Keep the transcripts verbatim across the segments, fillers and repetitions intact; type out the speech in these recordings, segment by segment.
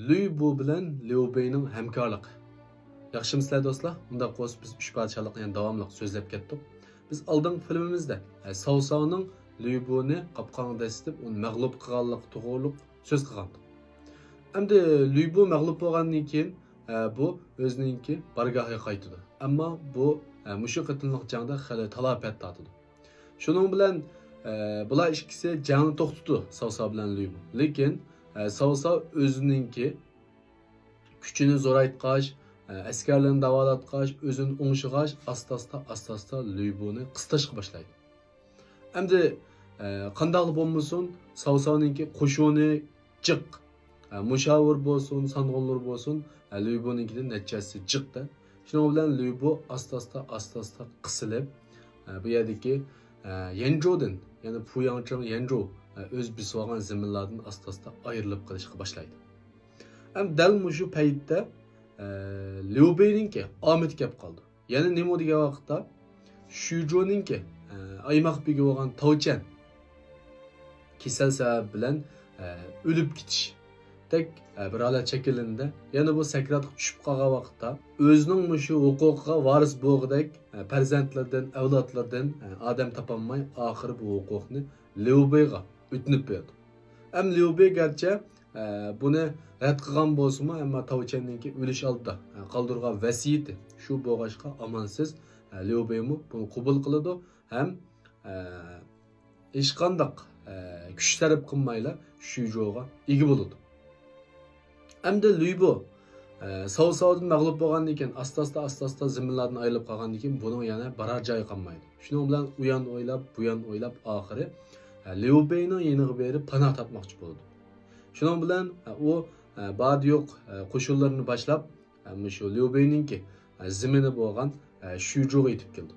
لۈي بۇ بىلەن ليۇ بېينىڭ ھەمكارلىقى. ياخشىمۇسىلەر دوستلار؟ ئۇنداق بولسا بىز ئۈچ پادىشاھلىقنى يەنە داۋاملىق سۆزلەپ كەتتۇق. بىز ئالدىنقى فىلىمىمىزدە، ئە، ساۋ ساۋنىڭ لۈي بۇنى قاپقانغا دەسسىتىپ، ئۇنى مەغلۇپ قىلغانلىقى توغرۇلۇق سۆز قىلغانىدۇق. ئەمدى لۈي بۇ مەغلۇپ بولغاندىن كېيىن، ئە، بۇ ئۆزىنىڭكى بارگاھىغا قايتىدۇ. ئەمما بۇ، ئە، مۇشۇ قېتىملىق جەڭدە خېلى تالاپەت تارتىدۇ. شۇنىڭ بىلەن، ئە، بۇلار ئىككىسى جەڭنى توختىتىدۇ، ساۋ ساۋ بىلەن لۈي بۇ. لېكىن، ئە، ساۋ ساۋ ئۆزىنىڭكى كۈچىنى زورايتقاچ، ئە، ئەسكەرلىرىنى داۋالاتقاچ، ئۆزىنى ئوڭشىغاچ، ئاستا-ئاستا، ئاستا-ئاستا لۈي بۇنى قىستاشقا باشلايدۇ. ئەمدى، ئە، قانداقلا بولمىسۇن، ساۋ ساۋنىڭكى قوشۇنى جىق. ئە، مۇشاۋىر بولسۇن، سانغۇنلار بولسۇن، ئە، لۈي بۇنىڭكىدىن نەچچە ھەسسە جىق-دە. شۇنىڭ بىلەن لۈي بۇ ئاستا-ئاستا، ئاستا-ئاستا قىسىلىپ، ئە، بۇ يەردىكى، ئە، يەنجۇدىن، يەنى پۇياڭچىڭ يەنجۇ، ئە، ئۆز بېسىۋالغان زېمىنلاردىن ئاستا-ئاستا ئايرىلىپ قېلىشقا باشلايدۇ. ھەم دەل مۇشۇ پەيتتە، ئە، ليۇ بېينىڭكى ئامىتى كەپ قالىدۇ. يەنە نېمە دېگەن ۋاقىتتا، شۈجۇنىڭكى، ئە، ئايماق بېگى بولغان تاۋچەن كېسەل سەۋەبى بىلەن، ئە، ئۆلۈپ كېتىشتەك، ئە، بىر ھالەت شەكىللىنىدۇ. يەنە بۇ سەكراتقا چۈشۈپ قالغان ۋاقىتتا، ئۆزىنىڭ مۇشۇ ھوقۇقىغا ۋارىس بولغۇدەك، ئە، پەرزەنتلىرىدىن، ئەۋلادلىرىدىن، ئە، ئادەم تاپالماي، ئاخىرى بۇ ھوقۇقنى ليۇ بېيغا ئۆتۈنۈپ بېرىدۇ. ھەم ليۇ بېي گەرچە، ئە، بۇنى رەت قىلغان بولسىمۇ، ئەمما تاۋچەننىڭكى ئۆلۈش ئالدىدا، ئە، قالدۇرغان ۋەسىيىتى شۇ بولغاچقا، ئامالسىز، ئە، ليۇ بېيمۇ بۇنى قوبۇل قىلىدۇ ھەم، ئە، ھېچقانداق، ئە، كۈچ سەرپ قىلمايلا شۈجۇغا ئىگە بولىدۇ. ئەمدى لۈي بۇ، ئە، ساۋ ساۋدىن مەغلۇپ بولغاندىن كېيىن، ئاستا-ئاستا، ئاستا-ئاستا زېمىنلاردىن ئايرىلىپ قالغاندىن كېيىن، بۇنىڭ يەنە بارار جايى قالمايدۇ. شۇنىڭ بىلەن ئۇيان ئويلاپ، بۇيان ئويلاپ، ئاخىرى، ئە، ليۇ بېينىڭ يېنىغا بېرىپ پاناھ تاپماقچى بولىدۇ. شۇنىڭ بىلەن، ئە، ئۇ، ئە، باردا يوق، ئە، قوشۇنلىرىنى باشلاپ، ئە، مۇشۇ ليۇ بېينىڭكى، ئە، زېمىنى بولغان، ئە، شۈجۇغا يېتىپ كېلىدۇ.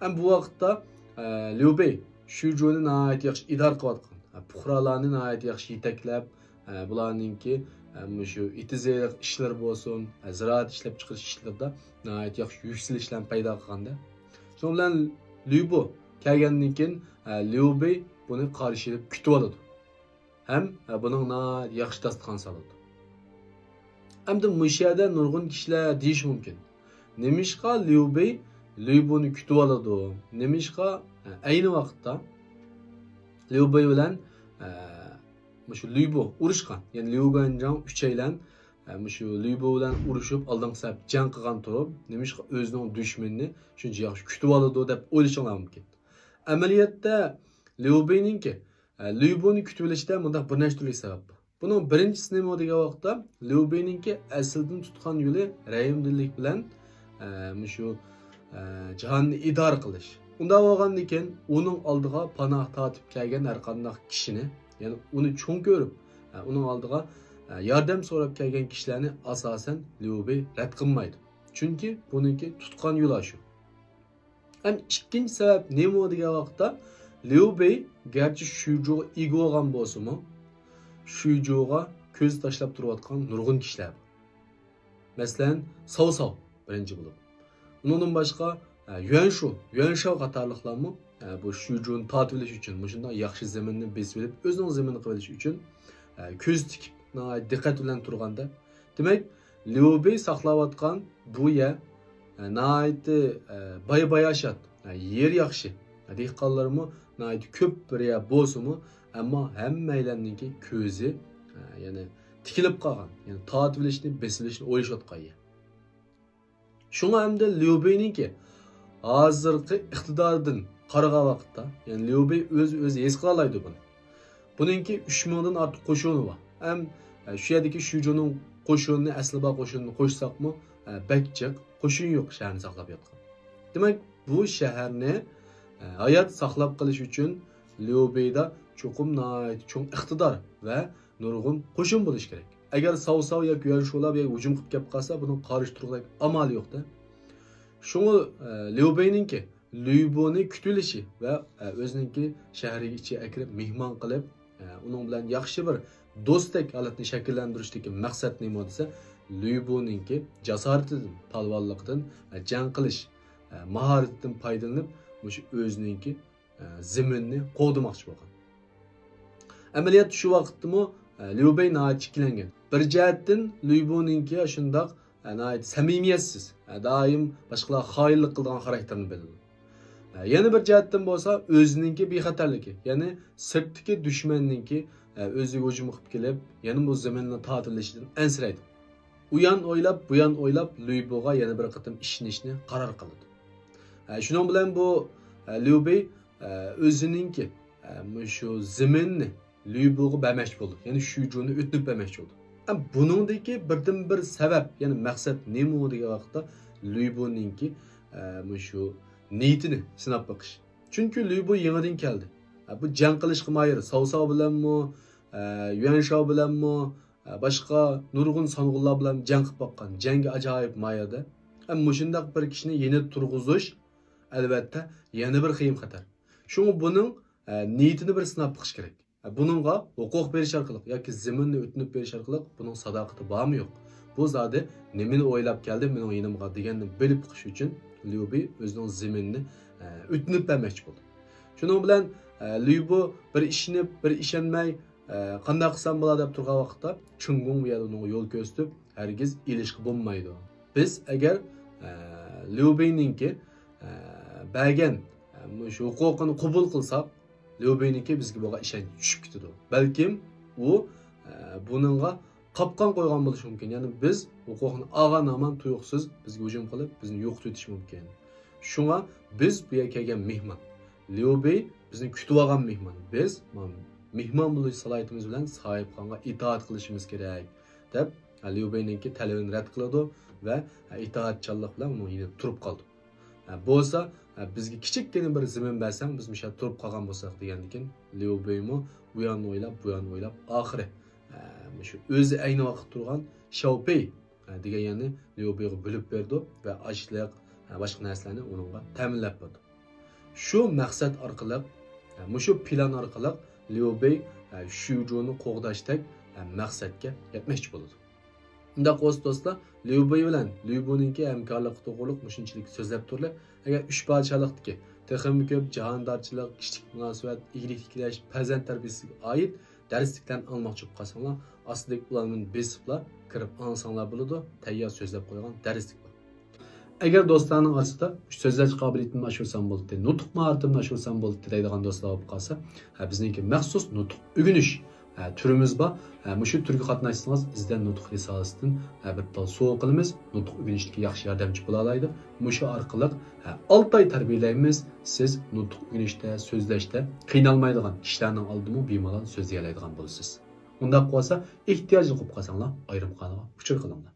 ئەم بۇ ۋاقىتتا، ئە، ليۇ بېي شۈجۇنى ناھايىتى ياخشى ئىدارە قىلىۋاتقان، ئە، پۇقرالارنى ناھايىتى ياخشى يېتەكلەپ، ئە، بۇلارنىڭكى، ئە، مۇشۇ ئېتىز-ئېرىق ئىشلىرى بولسۇن، ئە، زىرائەت ئىشلەپچىقىرىش ئىشلىرىدا ناھايىتى ياخشى يۈكسىلىشلەرنى پەيدا قىلغاندا. شۇنىڭ بىلەن ليۇ بۇ كەلگەندىن كېيىن، ئە، ليۇ بېي بۇنى قارشى ئېلىپ كۈتۈۋالىدۇ. ھەم، ئە، بۇنىڭ ناھايىتى ياخشى داستىخان سالىدۇ. ئەمدى مۇشۇ يەردە نۇرغۇن كىشىلەر دېيىشى مۇمكىن، نېمىشقا ليۇ بېي ليۇ بۇنى كۈتۈۋالىدۇ؟ نېمىشقا، ئە، ئەينى ۋاقىتتا ليۇ بېي بىلەن، ئە، مۇشۇ ليۇ بۇ ئۇرۇشقان، يەنى ليۇ گۇەنجاڭ ئۈچەيلەن، ئە، مۇشۇ ليۇ بۇ بىلەن ئۇرۇشۇپ، ئالدىنقى سەپ جەڭ قىلغان تۇرۇپ، نېمىشقا ئۆزىنىڭ دۈشمىنىنى شۇنچە ياخشى كۈتۈۋالىدۇ دەپ ئويلىشىڭلار مۇمكىن. ئەمەلىيەتتە ليۇ بېينىڭكى، ئە، ليۇ بۇنى كۈتۈۋېلىشتە مۇنداق بىر نەچچە تۈرلۈك سەۋەب بار. بۇنىڭ بىرىنچىسى نېمە دېگەن ۋاقىتتا، ليۇ بېينىڭكى ئەسلىدىن تۇتقان يولى رەھىمدىللىك بىلەن، ئە، مۇشۇ، ئە، جاھاننى ئىدارە قىلىش. ئۇنداق بولغاندىكىن، ئۇنىڭ ئالدىغا پاناھ تارتىپ كەلگەن ھەر قانداق كىشىنى، يەنى ئۇنى چوڭ كۆرۈپ، ئە، ئۇنىڭ ئالدىغا، ئە، ياردەم سوراپ كەلگەن كىشىلەرنى ئاساسەن ليۇ بېي رەت قىلمايدۇ. چۈنكى بۇنىڭكى تۇتقان يولى شۇ. ھەم ئىككىنچى سەۋەب نېمە دېگەن ۋاقىتتا، ليۇ بېي گەرچە شۈجۇغا ئىگە بولغان بولسىمۇ، شۈجۇغا كۆز تاشلاپ تۇرۇۋاتقان نۇرغۇن كىشىلەر بار. مەسىلەن، ساۋ ساۋ بىرىنچى بولۇپ. ئۇنىڭدىن باشقا، ئە، يۈەنشۇ، يۈەنشاۋ قاتارلىقلارمۇ، ئە، بۇ شۈجۇنى تارتىۋېلىش ئۈچۈن، مۇشۇنداق ياخشى زېمىننى بېسىۋېلىپ، ئۆزىنىڭ زېمىنى قىلىۋېلىش ئۈچۈن، ئە، كۆز تىكىپ، ناھايىتى دىققەت بىلەن تۇرغاندا، دېمەك، ليۇ بېي ساقلاۋاتقان بۇ يەر، ئە، ناھايىتى، ئە، باي-باياشات، ئە، يېرى ياخشى، ئە، دېھقانلىرىمۇ ناھايىتى كۆپ بىر يەر بولسىمۇ، ئەمما ھەممەيلەننىڭكى كۆزى، ئە، يەنى تىكىلىپ قالغان، يەنى تارتىۋېلىشنى، بېسىۋېلىشنى ئويلىشىۋاتقان يەر. شۇڭا ئەمدى ليۇ بېينىڭكى ھازىرقى ئىقتىدارىدىن قارىغان ۋاقىتتا، يەنى ليۇ بېي ئۆزى، ئۆزى ھېس قىلالايدۇ بۇنى. بۇنىڭكى ئۈچ مىڭدىن ئارتۇق قوشۇنى بار. ھەم، ئە، شۇ يەردىكى شۈجۇنىڭ قوشۇنىنى، ئەسلى بار قوشۇنىنى قوشساقمۇ، ئە، بەك جىق قوشۇن يوق شەھەرنى ساقلاپ ياتقان. دېمەك، بۇ شەھەرنى، ئە، ھايات ساقلاپ قېلىش ئۈچۈن ليۇ بېيدا چوقۇم ناھايىتى چوڭ ئىقتىدار ۋە نۇرغۇن قوشۇن بولۇشى كېرەك. ئەگەر ساۋ ساۋ ياكى يۈەنشۇلار بۇ يەرگە ھۇجۇم قىلىپ كەپ قالسا، بۇنىڭغا قارشى تۇرغۇدەك ئامالى يوق-دە. شۇڭا، ئە، ليۇ بېينىڭكى ليۇ بۇنى كۈتۈۋېلىشى ۋە، ئە، ئۆزىنىڭكى شەھىرىگە ئىچىگە ئەكىرىپ مېھمان قىلىپ، ئە، ئۇنىڭ بىلەن ياخشى بىر دوستتەك ھالەتنى شەكىللەندۈرۈشتىكى مەقسەت نېمە دېسە، ليۇ بۇنىڭكى جاسارىتىدىن، پالۋانلىقىدىن، ئە، جەڭ قىلىش، ئە، ماھارىتىدىن پايدىلىنىپ، مۇشۇ ئۆزىنىڭكى، ئە، زېمىنىنى قوغدىماقچى بولغان. ئەمەلىيەتتە شۇ ۋاقىتتىمۇ، ئە، ليۇ بېي ناھايىتى ئىككىلەنگەن. بىر جەھەتتىن لۈيبۇنىڭكى شۇنداق، ئە، ناھايىتى سەمىمىيەتسىز، ئە، دائىم باشقىلارغا خائىنلىق قىلىدىغان خاراكتېرنى بىلدۈرىدۇ. ئە، يەنە بىر جەھەتتىن بولسا ئۆزىنىڭكى بىخەتەرلىكى، يەنى سىرتتىكى دۈشمەننىڭكى، ئە، ئۆزىگە ھۇجۇم قىلىپ كېلىپ، يەنە بۇ زېمىننى تارتىۋېلىشىدىن ئەنسىرەيدۇ. ئۇيان ئويلاپ، بۇيان ئويلاپ لۈيبۇغا يەنە بىر قېتىم ئىشىنىشنى قارار قىلىدۇ. ئە، شۇنىڭ بىلەن بۇ، ئە، ليۇ بېي، ئە، ئۆزىنىڭكى، ئە، مۇشۇ زېمىننى لۈيبۇغا بەرمەكچى بولدى. يەنى شۈجۇنى ئۆتۈنۈپ بەرمەكچى بولدى. ئە، بۇنىڭدىكى بىردىنبىر سەۋەب، يەنى مەقسەت نېمە دېگەن ۋاقىتتا لۈيبۇنىڭكى، ئە، مۇشۇ نىيىتىنى سىناپ بېقىش. چۈنكى لۈيبۇ يېڭىدىن كەلدى. ئە، بۇ جەڭ قىلىشقا ماھىر. ساۋساۋ بىلەنمۇ، ئە، يۈەنشاۋ بىلەنمۇ، ئە، باشقا نۇرغۇن سانغۇنلار بىلەن جەڭ قىلىپ باققان. جەڭگە ئاجايىپ ماھىر-دە. ئە، مۇشۇنداق بىر كىشىنى يېنىدا تۇرغۇزۇش، ئەلۋەتتە، يەنە بىر خېيىم خەتەر. شۇڭا بۇنىڭ، ئە، نىيىتىنى بىر سىناپ بېقىش كېرەك. ئە، بۇنىڭغا ھوقۇق بېرىش ئارقىلىق ياكى زېمىننى ئۆتۈنۈپ بېرىش ئارقىلىق بۇنىڭ ساداقىتى بارمۇ يوق؟ بۇ زادى نېمىنى ئويلاپ كەلدى مېنىڭ يېنىمغا دېگەننى بىلىپ بېقىش ئۈچۈن ليۇ بېي ئۆزىنىڭ زېمىنىنى، ئە، ئۆتۈنۈپ بەرمەكچى بولدى. شۇنىڭ بىلەن، ئە، ليۇ بېي بىر ئىشىنىپ، بىر ئىشەنمەي، ئە، قانداق قىلسام بولار دەپ تۇرغان ۋاقىتتا چېڭ گۇڭ بۇ يەردە ئۇنىڭغا يول كۆرسىتىپ، ھەرگىز ئېلىشقا بولمايدۇ. بىز ئەگەر، ئە، ليۇ بېينىڭكى، ئە، بەرگەن، ئە، مۇشۇ ھوقۇقىنى قوبۇل قىلساق، ليۇ بېينىڭكى بىزگە بولغان ئىشەنچى چۈشۈپ كېتىدۇ. بەلكىم ئۇ، ئە، بۇنىڭغا قاپقان قويغان بولۇشى مۇمكىن. يەنى بىز ھوقۇقنى ئالغان ھامان تۇيۇقسىز بىزگە ھۇجۇم قىلىپ، بىزنى يوقىتىۋېتىشى مۇمكىن. شۇڭا بىز بۇ يەرگە كەلگەن مېھمان. ليۇ بېي بىزنى كۈتۈۋالغان مېھمان. بىز مانا مېھمان بولۇش سالاھىيىتىمىز بىلەن ساھىبخانغا ئىتائەت قىلىشىمىز كېرەك، دەپ، ليۇ بېينىڭكى تەلىپىنى رەت قىلىدۇ ۋە ئىتائەتچانلىق بىلەن ئۇنىڭ يېنىدا تۇرۇپ قالىدۇ. ھە، بولسا، ھە، بىزگە كىچىككىنە بىر زېمىن بەرسەڭ، بىز مۇشۇ يەردە تۇرۇپ قالغان بولساق دېگەندىكىن، ليۇ بېيمۇ ئۇ ياننى ئويلاپ، بۇ ياننى ئويلاپ، ئاخىرى، ھە، مۇشۇ ئۆزى ئەينى ۋاقىت تۇرغان شياۋپېي، ھە، دېگەن يەرنى ليۇ بېيغا بۆلۈپ بېرىدۇ ۋە ئاشلىق، ھە، باشقا نەرسىلەرنى ئۇنىڭغا تەمىنلەپ بېرىدۇ. شۇ مەقسەت ئارقىلىق، ھە، مۇشۇ پىلان ئارقىلىق ليۇ بېي، ھە، شۈجۇنى قوغداشتەك، ھە، مەقسەتكە يەتمەكچى بولىدۇ. ئۇنداق بولسا دوستلار، ليۇ بېي بىلەن ليۇ بېينىڭكى ھەمكارلىقى توغرۇلۇق مۇشۇنچىلىك سۆزلەپ تۇرلى. ئەگەر ئۈچ پادىشاھلىقتىكى تېخىمۇ كۆپ جاھاندارچىلىق، كىشىلىك مۇناسىۋەت، ئىگىلىك تىكلەش، پەرزەنت تەربىيەسىگە ئائىت دەرسلىكلەرنى ئاڭلىماقچى بولۇپ قالساڭلار، ئاستىدىكى ئۇلارنى بېسىپلا كىرىپ ئاڭلىساڭلار بولىدۇ، تەييار سۆزلەپ قويغان دەرسلىك بار. ئەگەر دوستلارنىڭ ئارىسىدا «سۆزلەش قابىلىيىتىمنى ئاشۇرسام بولدى، نۇتۇق ماھارىتىمنى ئاشۇرسام بولدى» دەيدىغان دوستلار بولۇپ قالسا، ھە، بىزنىڭكى مەخسۇس نۇتۇق ئۆگىنىش، ھە، تۈرىمىز بار. ھە، مۇشۇ تۈرگە قاتناشسىڭىز، ئىزدەن نۇتۇق رىسالىسىدىن، ھە، بىر تال سوۋغا قىلىمىز. نۇتۇق ئۆگىنىشتىكى ياخشى ياردەمچى بولالايدۇ. مۇشۇ ئارقىلىق، ھە، ئالتە ئاي تەربىيەلەيمىز. سىز نۇتۇق ئۆگىنىشتە، سۆزلەشتە قىينالمايدىغان، كىشىلەرنىڭ ئالدىمۇ بىمالال سۆزلىيەلەيدىغان بولىسىز. ئۇنداق بولسا، ئېھتىياجلىق بولۇپ قالساڭلار، ئايرىم خانىغا ئۇچۇر قىلىڭلار.